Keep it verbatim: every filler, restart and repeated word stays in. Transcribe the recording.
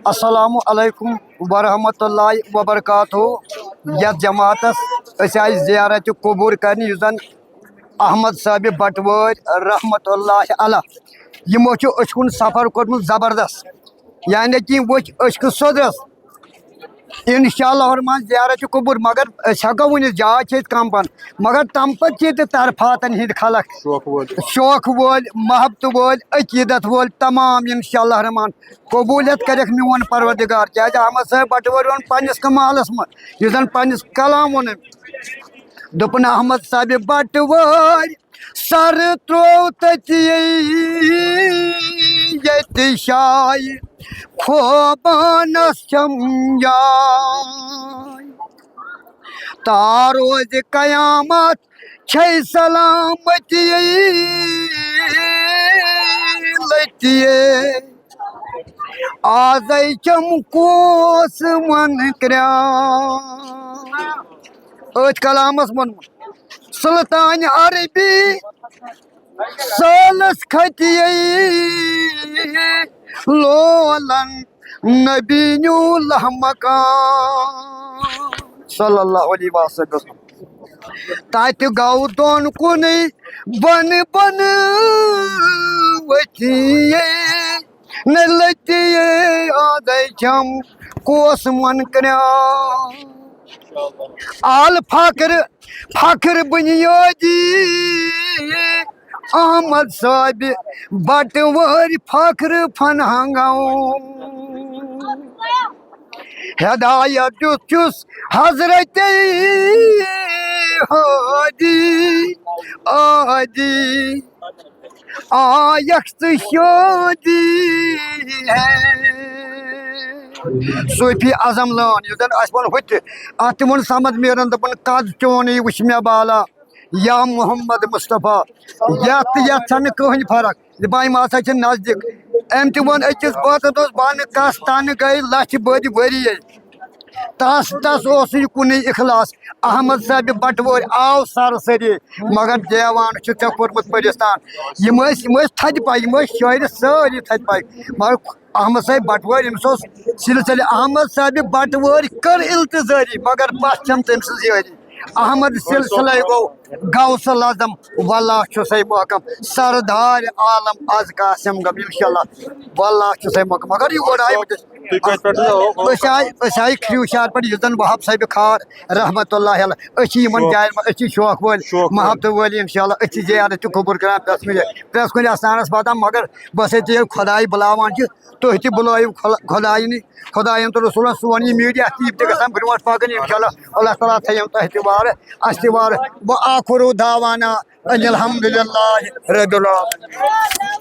السلام علیکم ورحمۃ اللہ وبرکاتہ۔ یَتھ جماعتَس أسۍ آیہِ زیارت قبور کرنہِ، یُس زَن احمد صٲبِ بٹوٲرۍ رحمۃ اللہ علیہ، یِمو چھُ أچھ کُن سفر کوٚرمُت زبردست، یعنی کہِ وٕچھ أچھ کِس سوٚدرَس۔ انشاءاللہ الرحمن زیارت قبور، مگر أسۍ ہٮ۪کو ؤنِتھ جاے چھِ ییٚتہِ کم پہن، مگر تَمہِ پتہٕ چھِ ییٚتہِ طرفاتن ہِنٛدۍ خلق، شوق وٲلۍ، شوق وٲلۍ، محبت وٲلۍ، عقیدت وٲلۍ، تمام انشاءاللہ الرحمن قبولیت کرٮ۪کھ میون پروردگار۔ کیازِ احمد صٲب بٹوٲرۍ ووٚن پننِس کمالس منٛز، یُس زن پننِس کلام ووٚن أمۍ، دوٚپُن، احمد صٲبِ بٹوٲرۍ سر ترٛوو تٔتی ییٚتہِ شاے خوبانس چھم جاے۔ تا روزِ قیامت چھے سلامتی لتی۔ آزے چھم کوس من کرا۔ أتھۍ کلامس ووٚنمُت سلطان عربی سالس کھتی لولن نبی نیو لحمکان صلی اللہ علیہ وسلم۔ تتہِ گوٚو دۄن کُنٕے بۄنہٕ بۄنہٕ ؤتھی نہ لٔتی آدے چھم کوس من کرا۔ آل فخر فخر بنیادی احمد صٲبِ بٹوٲرۍ فخر فن ہنگاو۔ ہدایت دیُت چھُس حضرت ہادی آدی آیکھ ژٕ شادی ہے۔ صوفی اعظم لٲن، یُس زن اَسہِ ووٚن ہُتہِ، اَتھ تہِ ووٚن صمد میٖرن، دوٚپُن، قد چونٕے وٕچھ مےٚ بالا، یا محمد مصطفیٰ، یَتھ تہٕ یَتھ چھَنہٕ کٕہٕنۍ فرق۔ یہِ بایہِ ما سا چھِ نزدیٖک۔ أمۍ تہِ ووٚن أکِس بٲتَس منٛز، بانہٕ کَس تَنہٕ گٔے لَچھِ بٔدۍ ؤری۔ تَس، تَس اوس یہِ کُنُے اِخلاص۔ احمد صٲبِ بٹوٲرۍ آو سَرٕ سٲری، مگر دیوان چھُ ژےٚ کوٚرمُت پٔرِستان۔ یِم ٲسۍ، یِم ٲسۍ تھدِ پایہِ، یِم ٲسۍ شٲعرِ سٲری تھدِ پایہِ۔ مگر احمد صٲبِ بٹوٲرۍ، أمِس اوس سلسلہِ احمد صٲبِ بٹوٲرۍ کٔر التزٲری، مگر پَتھ چھَم تٔمۍ سٕنٛز یٲری۔ احمد سلسلے گوٚو غوث العظم، واللہ چھُسے محکم، سردار عالم از قاسم گم، انشاءاللہ، واللہ چھُسے محکم۔ مگر یور آیہِ وٕنکیٚس۔ تُہۍ کَتہِ پٮ۪ٹھ چھِو؟ أسۍ آیہِ، أسۍ آیہِ کھرٛیوٗ شہر پٮ۪ٹھ، یُس زن وہاب صٲبِ خار رحمت اللہ علیہ۔ أسۍ چھِ یِمن شوق۔ جاین منٛز، أسۍ چھِ شوق وٲلۍ، شوق وٲلۍ۔ محبت وٲلۍ، انشاءاللہ۔ أسۍ چھِ زیارت تہِ قبول کران پرٛٮ۪تھ کُنہِ، پرٛٮ۪تھ کُنہِ آستانس واتان، مگر بس ییٚتہِ ییٚلہِ خۄداے بُلاوان چھِ، تُہۍ تہِ بُلٲیِو خۄدا-، خۄداینی، خۄداین تہٕ رسولن۔ سون یہِ میٖڈیا تہِ، یِم تہِ گژھن برونٛٹھ پکٕنۍ، انشاءاللہ۔ اللہ تعالیٰ تھٲیِن تۄہہِ تہِ وارٕ، اَسہِ تہِ وارٕ۔ وآخر دعوانا ان الحمد للہ رب العالمین۔